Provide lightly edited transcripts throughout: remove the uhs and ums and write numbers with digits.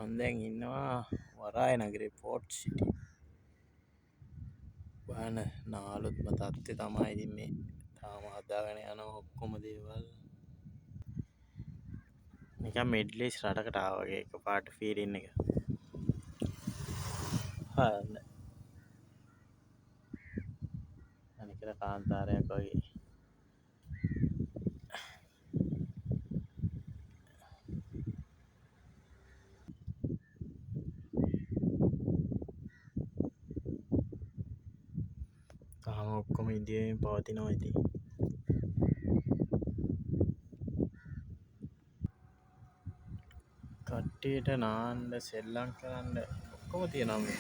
මං දැන් ඉන්නවා වරාය නගරේ පෝට් සිටි. බලන්න නාලුත්ම තත්ත්වය තමයි ඉතින් මේ තාම හදාගෙන යනවා ඔක්කොම දේවල්. නිකන් මිඩල් ඊස්ට් රටකට ආවා වගේ එකපාරට ෆීලින් එක. හරිද? අනිකර කාන්තාරයක් වගේ. තාම ඔක්කොම ඉදිරියෙන් පවතිනවා ඉතින්. කට්ටියට නාන්න සෙල්ලම් කරන්න ඔක්කොම තියෙනවා මේ.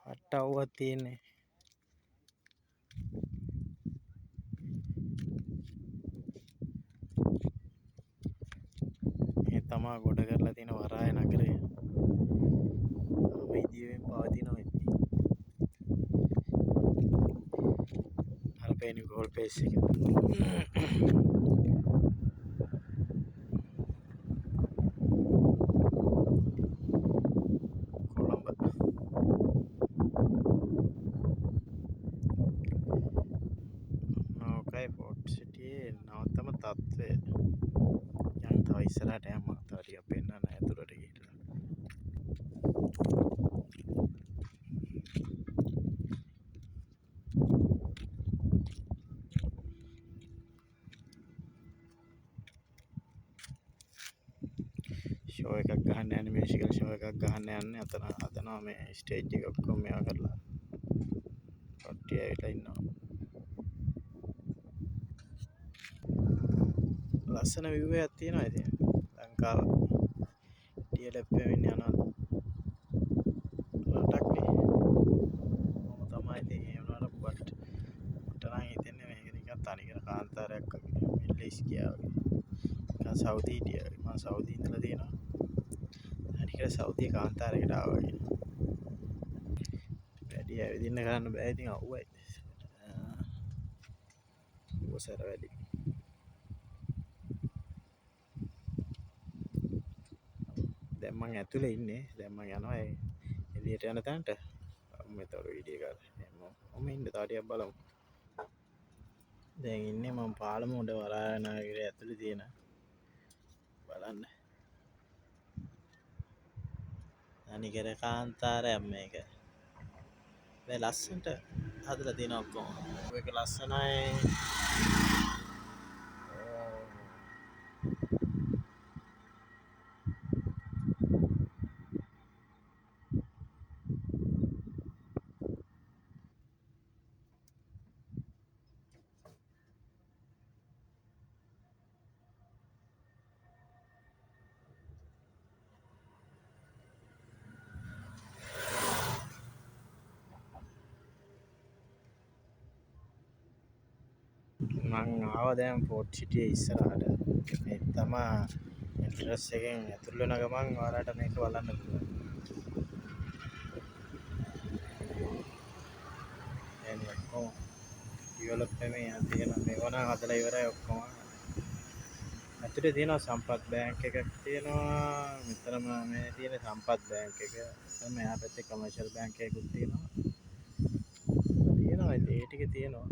පට්ට අවුවක් තියෙන්නේ. මේ තමා ගොඩ කරලා තියෙන වරාය නගරය. තාම ඉදිරියෙන් පවතිනවා ඉතින්. අර පේන ගෝල් පේස් එක. කොළඹ. ඕකයි පෝට් සිටියේ නවතම තත්ත්වය. යන් තව ඉස්සරහට යමු. මම තව ටිකක් පෙන්නන්න ඇතුළට ගිහිල්ලා. ෂෝ එකක් ගහන්න යන්නේ, මියුසිකල් ෂෝ එකක් ගහන්න යන්නේ. අතන හදනවා මේ ස්ටේජ් එක ඔක්කොම මේවා කරලා. කට්ටිය ඇවිල්ලා ඉන්නවා. ලස්සන විව් එකක් තියෙනවා ඉතින්. ලංකාව ඩෙවලොප් වෙමින් යන රටක් නේ. කොහොම තමයි ඉතින් ඒ වුණාට බට් මට නම් හිතෙන්නේ මේක නිකන් තනිකර කාන්තාරයක් වගේ. මිඩල් ඊස්ට් ගියා වගේ. නිකන් සවුදි හිටියා වගේ. මං සවුදි ඉඳලා තියෙනවා. තනිකර සවුදි කාන්තාරයකට ආවා වගේ. වැඩි ඇවිදින්න කරන්න බෑ ඉතින් අවුවයි. අවුව සැර වැඩි. දැන් මං ඇතුලේ ඉන්නේ. දැන් මං යනවා එළියට යන තැනට. මම එතකොට වීඩියෝ එක කරලා ඔහොම ඉන්න තව ටිකක් බලමු. දැන් ඉන්නේ මං පාලම උඩ වරාය නගරේ ඇතුලේ තියෙන. බලන්න. තනිකර කාන්තාරයක් මේක. මේ ලස්සනට හදලා තියෙන ඔක්කොම. මේක ලස්සනයි. මං ආවා දැන් පෝට් සිටියේ ඉස්සරහට. මේ තමා එන්ට්‍රන්ස් එකෙන් ඇතුල් වෙන ගමන් ඔයාලට මේක බලන්න පුළුවන්. දැන් ඔක්කොම ඩෙවලොප් වෙමින් යන තියෙන මේවා නම් හදලා ඉවරයි ඔක්කොම. ඇතුලේ තියෙනවා සම්පත් බැංක් එකක් තියෙනවා. මෙතනම මේ තියෙන සම්පත් බැංක් එක. එතන මෙහා පැත්තේ කමර්ෂල් බැංක් එකකුත් තියෙනවා. තියෙනවා ඉතින් ඒ ටික තියෙනවා.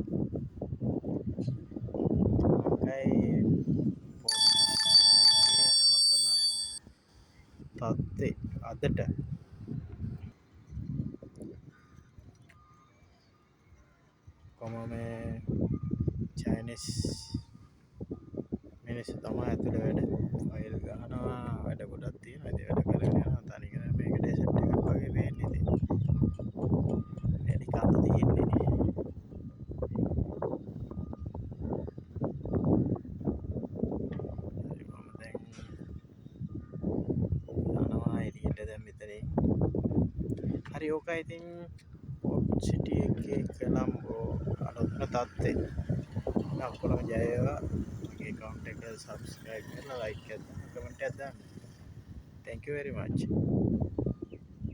ඕකයි පෝට් සිටි එකේ නවතම තත්ත්වය අදට. කොහොම මේ චයිනීස් මිනිස්සු තමයි ඇතුලේ වැඩ ෆයිල් ගහනවා, වැඩ ගොඩක් තියෙනවා. ඉතින් වැඩ කරගෙන යනවා. තනිකර මේක ඩෙසර්ට් එකක් වගේ වෙන්නේ ඉතින්. වැඩි කන්ද තියෙන්නේ. හරි මම දැන් යනවා එළියට දැන් මෙතනින්. හරි ඕකයි ඉතින් පෝට් සිටි එකේ කොළඹ අලුත්ම තත්ත්වේ. ඔක්කොටම ජය වේවා. මගේ account එක subscribe කරලා, like එකක් දාන්න, comment එකක් දාන්න. Thank you very much.